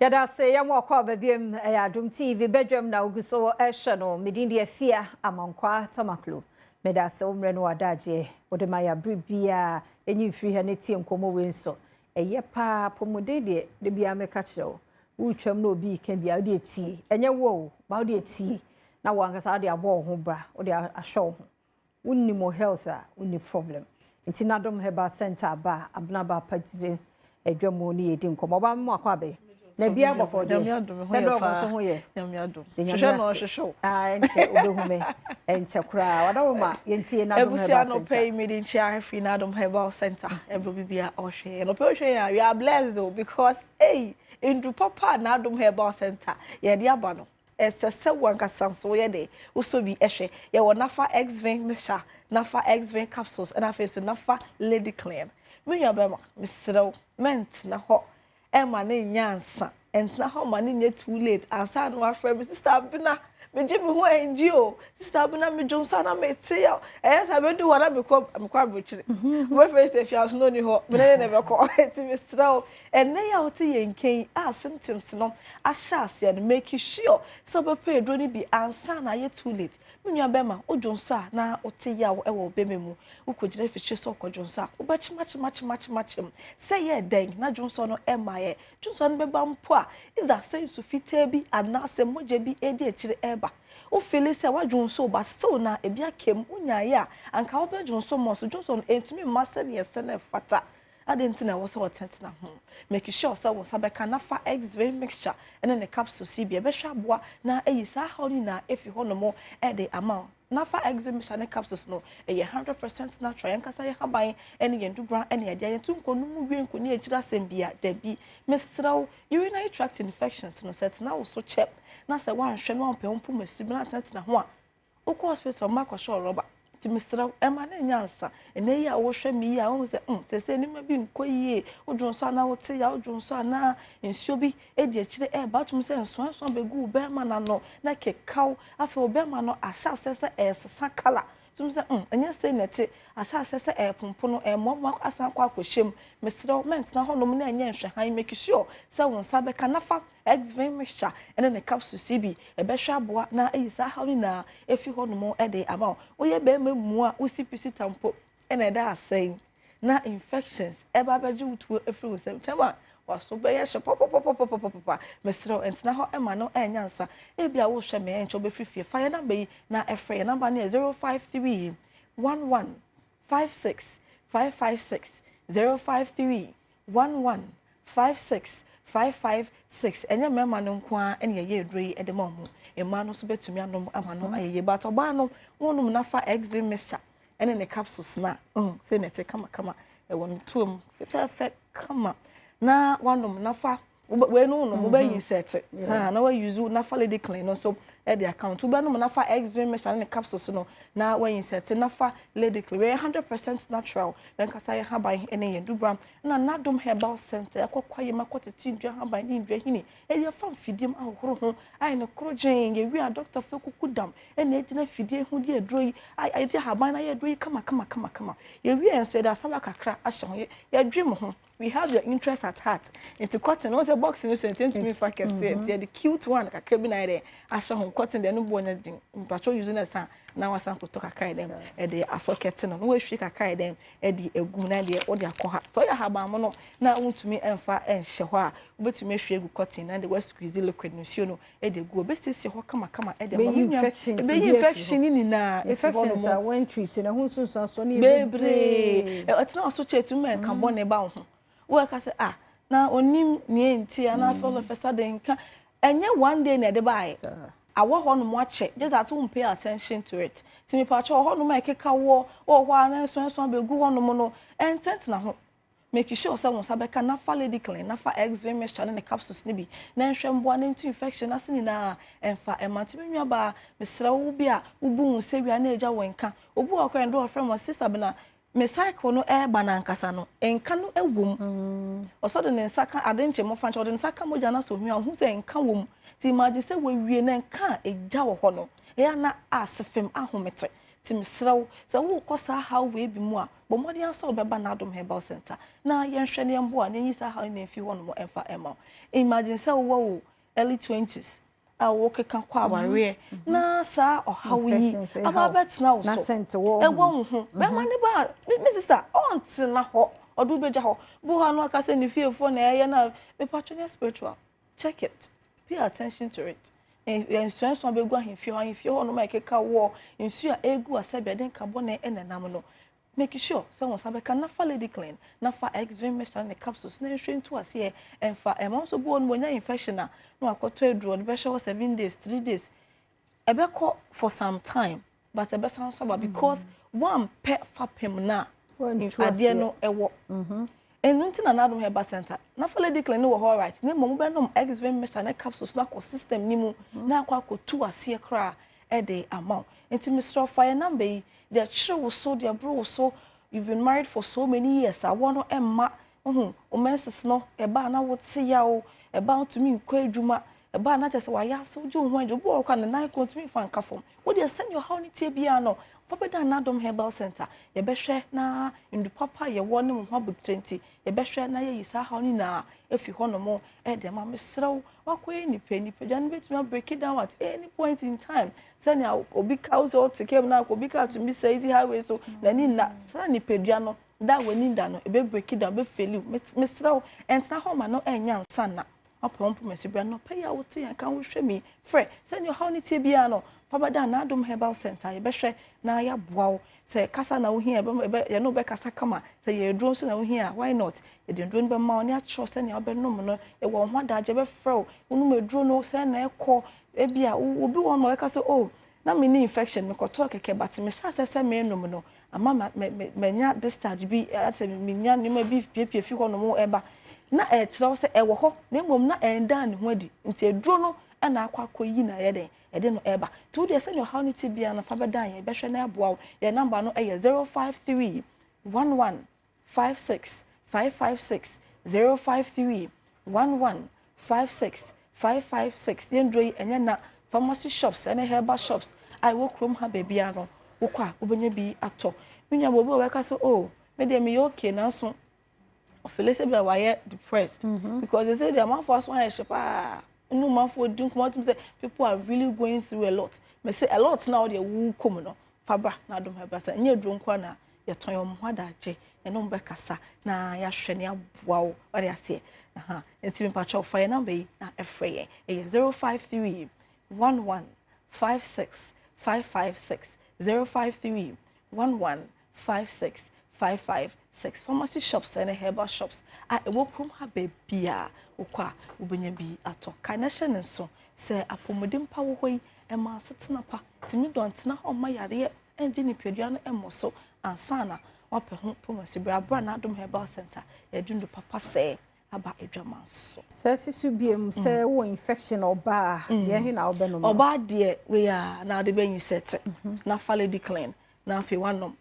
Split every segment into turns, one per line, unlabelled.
Yɛda ase yɛn wɔ kɔ baabiam ɛyɛ Adom TV badwam na ogu so ɛhwɛ no. Medin deɛ Fia Amankwa Tamaklo. Meda ase wo mmerɛ no wadagyeɛ wode ma yɛ abere biara ɛnyi mfiri ha ne tie nkɔmmɔ wei nso. Ɛyɛ paa pɔmuden deɛ de biara mɛka kyerɛ wo. Wotwam na obi ka bia wode tie. Ɛnyɛ wo o, ba wode tie. Na wo ankasa wode abɔ wo ho bra, wode ahwɛ wo ho. Wonni mo health a, wonni problem. Nti Nadom Herbal Center aba Abnaba Patire adwamu ne yɛdi nkɔmmɔ. Ɔba mu akɔ abɛ. Na bia bɔkɔ deɛ. Sɛ dɔg nso ho yɛ.
Hwehwɛ na ɔhwehwɛ wo.
Ah, ɛnkyɛ wobɛhu me. Ɛnkyɛ koraa. Wadawoma ma yɛntie Nadom Herbal
Center. Ebusua no pɛ yi mede nkyia afiri Nadom Herbal Center. Ɛbro bibia ɔhwɛ. No pɛ ɔhwɛ yɛ we are blessed though because hey, ndu papa Nadom Herbal Center. Yɛde aba no. Ɛsɛ sɛ wo ankasa nso woyɛ dɛ wosɔ bi hwɛ. Yɛwɔ Nafa Xvin mixture, Nafa Xvin capsules, ɛna afei nso Nafa Lady Clean. Me nua bɛrima, mesrɛ wo, mɛntena hɔ ɛma ne nyɛ ansa. Ɛntena hɔ ma ne nyɛ too late ansa na wafrɛ me Sister Abena, megye me ho angye o. Sister Abena, medwo nsa na mete yaw. Ɛyɛ sɛ bɛdu hɔ na mekɔ mekɔ aburokyire. Wobɛfrɛ Sister Afia nso na ɔni hɔ, me ne ne na ɛbɛkɔ. Nti mesrɛ wo, ɛnnɛ yi a wote yɛn nka yi a symptoms no ahyɛ aseɛ no, make sure sɛ wobɛpɛ aduro no bi ansa na ayɛ too late. Me nua bɛrima, wodwo nso a na wote yaw wɔ wo bɛma mu, wokɔgyina afikyire sɛ wokɔdwo nso a, wobɛkyemakyemakyemakyemakyem sɛ yɛ dɛn na dwonsɔ no ɛmmaeɛ. Dwonsɔ no bɛba mpo a, either sɛ nsu fitaa bi anaasɛ mogya bi ɛredi akyire ɛreba. Wo feeli sɛ woadwo nso but still na ebi aka mu, wonyaeɛ a, anka wobɛdwo nso mmɔ so. Dwonsɔ no ɛntumi mma sɛdeɛ ɛsɛ na ɛfata. Adɛn nti na ɛwɔ sɛ wɔtenatena ho? Make sure sɛ wo nsa bɛka na fa X-ray mixture ne ne capsules yi bi. Ɛbɛhwɛ aboa na ayi saa haw no nyinaa afi hɔnom de ama wo. Na fa X-ray mixture ne capsules no, ɛyɛ 100% natural. Yɛn ankasa yɛn haban ne yɛn dubran ne adeɛ. Yɛntu nkɔnom mu wie nkɔni akyiri asɛm bia. Dabi. Mesrɛ wo, urinary tract infections no, sɛ ɛtena wo so kyɛ na sɛ woanhwɛ na woampɛ wo mpoma bi na atenatena ho a, wokɔ hospital mma akɔhyɛ wo rɔba. Nti mesrɛ wo, ɛma no nyɛ ansa. Ɛnɛ yi a wohwɛ me yi a, wohu sɛ mm, seesei nneɛma bi nkɔ yie. Wodwo nso anaa wote ya, wodwo nso anaa nsuo bi di akyire ɛreba. Wotumi sɛ nsoansoa bɛgu wo bɛrima no ano na kekaw. Afei wo bɛrima no ahyɛ aseɛ sɛ ɛresesa colour. Wotumi sɛ mm, ɛnyɛ sei na ɛte. Ahyɛ aseɛ sɛ ɛrepompo ɛremmoamoa asan akɔ akɔhyɛ mu. Mesrɛ wo, mɛntena hɔnom na ɛnyɛ nhwɛhan. Make sure sɛ wo nsa bɛka na fa Xvin mixture ne ne capsules yi bi. Ɛbɛhwɛ aboa na ayi saa haw no nyinaa afi hɔnom de ama wo. Woyɛ barima mu a wosi pisita mpo na ɛda asɛn na infections ɛba abɛgye wo tuo afiri wo nsam. Kyɛm a waso bɛyɛ hye pɔpɔpɔpɔpɔpɔpɔ. Mesrɛ wo, ntena hɔ ma no ɛnyɛ ansa. Ebi a wohwɛ me ɛnkyɛ wobɛfiri fie. Fa yɛn namba yi na ɛfrɛ. Yɛn namba no yɛ 053 11 56 556 053 11 56 556. Ɛnyɛ mmarima no nko ara na yɛyɛ aduro yi de ma wɔn. Mmaa no nso bɛtumi anom ama no ayɛ yie. But ɔbaa no, wɔnom na fa X-ray mixture ɛne ne capsules na sɛ na ɛte kamakama ɛwɔ ne tuo mu fɛfɛɛfɛ kama na wanom na fa wei no nom wobɛyi insert ha na wayi na fa Lady Clean no nso ɛde account wobɛnom na fa X-ray mixture ne ne capsules no na wayi insert na fa Lady Clean. Wei 100% natural, yɛnkasa yɛ haban ne yɛn dubra na Nadom Herbal Center yɛkɔ kwaeɛ mu akɔtete ndua haban ne ndua hini ɛyɛ fa mfidie mu ahohoro ho ayɛ ne koro gyeen. Yɛwie a, dɔktafoɔ kuku dam ɛna egyina fidie ho de aduro yi ayɛ haban no ayɛ aduro yi kama kama kama kama. Yɛwie nso, yɛde asawa kakra ahyɛ ho. Yɛdwe mo ho, we have your interest at heart. Nti cotton no sɛ box no so nti ntumi fa kɛseɛ, nti yɛde cute one kakra bi na ayɛ dɛ ahyɛ ho. Cotton deɛ no boɔ nyɛ den mpatwɛ, use no sa na wasan kotɔ kakra yɛ dɛm ɛde asɔ kɛte no na wahwie kakra yɛ dɛm ɛde egu na deɛ wɔde akɔ ha. Sɛ ɔyɛ ahaban no na wontumi ɛmfa ɛnhyɛ hɔ a, wobɛtumi ahwie egu cotton na de wa squeeze liquid nsuo no ɛde egu, obɛsiesie hɔ kamakama ɛde ama.
Bɛyi infections.
Ɛbɛyi infection ne nyinaa efi hɔ
infections a wɔn treat na ho nsunsuansoɔ ne
bebree. Ɛtena so kyɛ etumi ɛka bɔ ne ba wo ho. Wɔka sɛ ah, na onim nea nti a na afei all of a sudden nka ɛnyɛ one day na ɛde baayɛ awɔ hɔ nom akyɛ, just that won pay attention to it. Nti mipa kyɛ, wɔ hɔ nom a ɛkeka wɔ hɔ a na nsuansuan bɛgu hɔ nom no, ɛntɛntena ho. Make sure sɛ wɔn nsa bɛka na fa Lady Clean na fa X-ray mixture ne ne capsules ne bi na nhwɛ mboa ne ntu infection ase nyinaa ɛmfa ɛma. Nti me nua baa, mesrɛ wo bi a wobu wo nsa wia na agya wɔ nka obi wɔ kora ndo ɔfrɛ mo sister bi na me cycle no ɛɛba n'ankasa no nka no ɛwɔ mu, ɔsɔ de ne nsa ka ade nkyɛn mo fa nkyɛn, ɔde ne nsa ka mogya na so ohun a ohun sɛ nka wɔ mu. Ti imagine sɛ wɔawie na nka a egya wɔ hɔ no ɛyɛ na ase fam ahomete. Ti mesrɛ wo sɛ wokɔ saa haw wei bi mu a, bɔ Bɔ mmɔden ara sɛ wobɛba N'adom Herbal Centre na yɛnhwɛ na yɛmmoa na yɛnyi saa haw no nyinaa mfi hɔnom mfa mma wo. Imagine sɛ wowɔ wo early twenties a wokeka kɔ awareɛ na saa ɔhaw yi aba abɛtena wo so, ɛwɔ wo ho. Bɛrima no ba a, me sister, ɔntena hɔ, ɔde wo bɛgya hɔ. Bi wɔ hɔ a na waka sɛ ne fiefoɔ na ɛyɛ no a, mepatwo nyɛ spiritual. Check it. Pay attention to it. Nsuansuan bɛgu ahemfie hɔ, ahemfie hɔ nom a ɛkeka wɔ nsuo a ɛregu a sɛbi ɛde nka bɔne na ɛnam no. Make sure sɛ wo nsa bɛka na fa Lady Clean na fa Exvin mixture ne capsules na nhwɛ ntu aseɛ ɛmfa ɛma nso bi wɔ nom ɔnya infection a na wakɔtɔ aduro ɔde bɛhyɛ hɔ 7 days, 3 days, ɛbɛkɔ for some time but ɛbɛsan so aba because wampɛ fapem no a adeɛ no ɛwɔ. Ɛno nti na N'adom Herbal Center na fa Lady Clean no wɔ hɔ, right, na mmom wobɛnom Exvin mixture ne capsules no akɔ system no mu na akɔ akɔtu aseɛ koraa ɛde ama wo. Nti mesrɛ, fa yɛn number yi. Deɛ kyerɛ wo so, deɛ boro wo so, you've been married for so many years, awɔ no ɛmma wohu wo menses no ɛba a na wote yaw, ɛba a wotumi nkɔ adwuma, ɛba a na kyerɛ sɛ wayɛ ase, wogye wo ho agye obi wɔ hɔ kora ne nan kɔ ntumi mfa nka fam. Wodeɛ sɛnea ɔhaw no tie biara no, fa bɛda N'adom Herbal Center. Yɛbɛhwɛ na ndu papa a yɛwɔ ne mo ho abotire nti yɛbɛhwɛ na yɛyi saa haw no nyinaa efi hɔnom ɛde ama. Mesrɛ wo, wakɔyɛ nipa nipadua no bɛtumi abreak it down at any point in time. Sɛnea obi ka wo sɛ ɔte kam na obi ka tumi sɛ easy highway so n'ani nna saa nipadua no da w'ani da no, ebe break it down, ebe fail you. Mesrɛ wo, ɛntena hɔ ma no ɛnya nsa na wapɛ wɔn mpoma si bra nɔpɛ yi a wote yɛn ka wohwɛ mi frɛ. Sɛnea ɔhaw no tie biara no, fa bɛda N'adom Herbal Center. Yɛbɛhwɛ na yɛaboa wo. Sɛ kasa na wohia, yɛne wo bɛkasa kama. Sɛ yɛ aduro nso na wohia a, why not, yɛde aduro no bɛma wo ne akyerɛw sɛnea wobɛnom no. Yɛwɔ wo ho adagye, bɛfrɛ wo wonom aduro no sɛ na ɛkɔ. Ebi a obi wɔ hɔ ma wɔbɛka sɛ, "Oh, na me ne infection mekɔtɔɔ kɛkɛ, but mehyɛ asɛ sɛ menom no ama manya discharge bi, asɛ menya nneɛma bi piepie fi hɔ nom ɛba." Na ɛkyerɛ wo sɛ ɛwɔ hɔ na mmom na ɛndaa ne ho adi, nti aduro no ɛna akɔ akɔyi na ɛyɛ den ɛde no ɛba. Nti wodeɛ, sɛnea ɔhaw no ti biara no, fa bɛdan yɛn, bɛhwɛ na ɛboa wo. Yɛn number no ɛyɛ 0531156556, 0531156556. Yɛn duro yi ɛnyɛ na pharmacy shops ɛne herbal shops a ɛwɔ kurom ha baabiara no, wokɔ a wobɛnya bi atɔ. Menya wɔ obi a wɔbɛka sɛ, "Oh, me deɛ meyɛ okay," nanso ɔfeel sɛ bi a wayɛ depressed because they say deɛ amanfoɔ aso ayɛ hye paa ne amanfoɔ di nkɔmɔ atum sɛ people are really going through a lot. Mɛ sɛ a lot na ɔdeɛ wu kɔm no, fa bra na Adom Herbal sɛ nyɛ aduro nko na yɛtɔn. Yɛn ho adagye, yɛne wɔn bɛkasa na yɛahwɛ ne aboa wo ɔde aseɛ. Nti mpakyɛw, fa yɛn number yi na ɛfrɛ yɛn. Ɛyɛ 0531156556, 0531156556. Pharmacy shops ɛne herbal shops a ɛwɔ kurom ha baabi a wokɔ a wobɛnya bi atɔ. Ka na hyɛ ne nso sɛ apɔmuden pa wɔ hɔ yi, ɛma asetena pa tumi dɔ. Ntena hɔ mma yareɛ ɛngye nipadua no ɛmmɔ so ansa na wapɛ ho pomasi. Berɛ abera na Adom Herbal Center yɛde ndo papa sɛɛ aba adwama so.
Sɛ si so biem sɛ wɔ infection ɔbaa deɛ he na wobɛnom?
Ɔbaa deɛ, wei a na ade bɛnyi sɛte na fa Lady Clean na afei wanom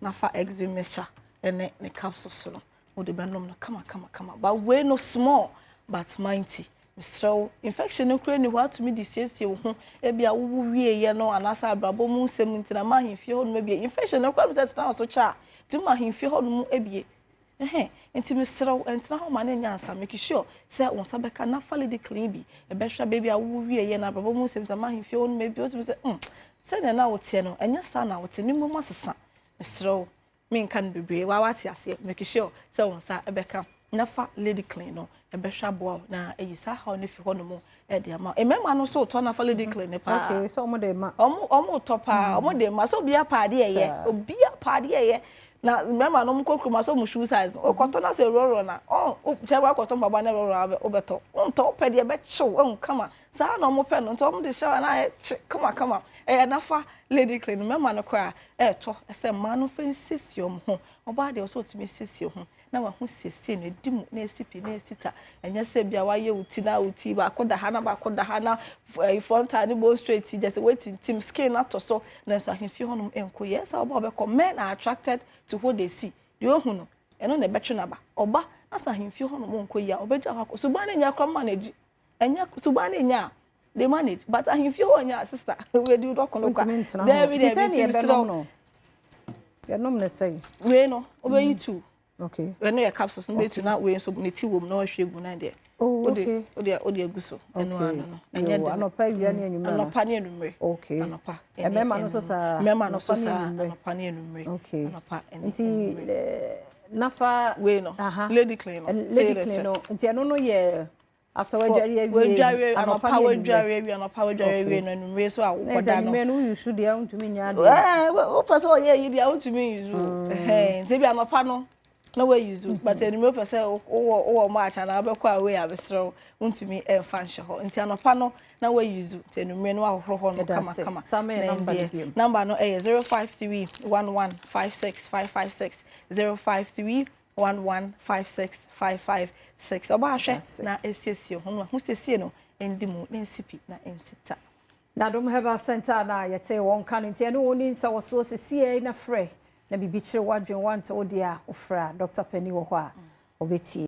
na fa Exo mixture ɛne ne capsules no wode bɛnom no kama kama kama. But wei no small but mighty. Mesrɛ wo, infection no kura ni hɔ atumi de siesie wo ho. Ebi a wowu wieɛ no anaasɛ abrabɔ mu nsɛm nti na ma ahemfie hɔ nom ebie infection no kora mi sɛ tena so kyɛ a tumi ma ahemfie hɔ nom ebie ɛhɛn. Nti mesrɛ wo, ɛntena hɔ ma ne nya nsa. Make sure sɛ wo nsa bɛka na fa Lady Clean bi ɛbɛhwɛ baabi a wowu wieɛ na abrabɔ mu nsɛm nti na ma ahemfie hɔ nom ebie. Wotumi sɛ sɛdeɛ na woteɛ no ɛnyɛ saa na wote ne mmom asesa. Mesrɛ wo, menka no bebree wa wate aseɛ. Make sure sɛ wo nsa ɛbɛka na fa Lady Clean no ɛbɛhwɛ aboa wo na ɛyi saa haw no fi hɔ nom ɛde ama. Mmarima no nso tɔ na fa Lady Clean ne paa.
Okay, so ɔmo de ma.
Ɔmo tɔ paa, ɔmo de ma so. Obi apa adeɛ yɛ, obi apa adeɛ yɛ na mmarima no ɔmo kɔ kurom asɛ ɔmo shoe size no ɔkɔtɔ na sɛ rɔrɔ na ɔn kyɛ wakɔtɔ mpaboa na rɔrɔ wobɛtɔ ntɔ wopɛ deɛ ɛbɛkyew ɛhu kama saa na ɔmo pɛ no. Nti ɔmo de hyɛ na ayɛ kye kama kama. Ɛyɛ nafa Lady Clean. Mmarima no koraa ɛɛtɔ ɛsɛ mmaa no fɛ nsiesie ɔmo ho. Ɔbaa deɛ ɔsɛ ɔtumi siesie ho na waho siesie no edi mu na esi pi na esi ta. Ɛnyɛ sɛ bia wayɛ wo ti na wo ti baako da ha na baako da ha na ɛyi frontal ne bone straight gye sɛ wetintim skin atɔ so na nso ahemfie hɔnom nko yɛ sɛ ɔba ɔbɛkɔ. Men are attracted to what they see. Deɛ ohu no ɛno na ɛbɛtwe n'aba. Ɔba na sɛ ahemfie hɔnom nko yi a, ɔbɛgya hɔ akɔ. Suban no nyɛ kora manage, ɛnyɛ suban no nyɛ a they manage, but ahemfie hɔ nyɛ a, sister, wɛdi dɔko no kwa.
Dɛbi dɛbi, ti sɛ. Yɛnom ne sɛn?
Wei no, wobɛyi two.
Okay.
Ɛno yɛ capsules no bɛtu na wei nso ne ti wɔ mu na ɔhwie gu na deɛ.
Oh, okay.
Wode agu so. Ɛno ano no. Ɛnyɛ den.
Anɔpa, awia ne anwummerɛ.
Anɔpa ne anwummerɛ.
Okay.
Anɔpa.
Mmarima no nso saa.
Mmarima no nso saa. Anɔpa ne anwummerɛ.
Okay.
Anɔpa ne
Nti nafa
wei no. Lady Clean no.
Lady Clean no. Nti ɛno no yɛ after wadware awie.
Wadware anɔpa, wadware awie anɔpa, wadware awie no, anwummerɛ so a wokɔda no.
Na sɛ anwummerɛ no woyi so deɛ, wontumi nyɛ adeɛ.
Ɛɛ, wopɛ sɛ ɔyɛ yi deɛ, wontumi yi so. Ɛhɛn, nti ebi anɔpa no na wayi so, but anwummerɛ wopɛ sɛ wowɔ match anaa wobɛkɔ away a, mesrɛ wo, wontumi ɛmfa nhyɛ hɔ. Nti anɔpa no na wayi so, nti anwummerɛ no wahohoro hɔ no kama kama.
Same number no bio.
Number no ɛyɛ 0531156556, 0531156556. Ɔbaa, hwɛ na esiesie ho no ho siesie no ndi mu na nsi pi na nsi ta.
Nadom Herbal Center na yɛte wɔn ka no, nti ɛne wɔn ni nsa wɔ so siesie na frɛ na biribi kyerɛ w'adwene wante wo deɛ a, wofrɛ a, Dr. Penny wɔ hɔ a ɔbɛtie.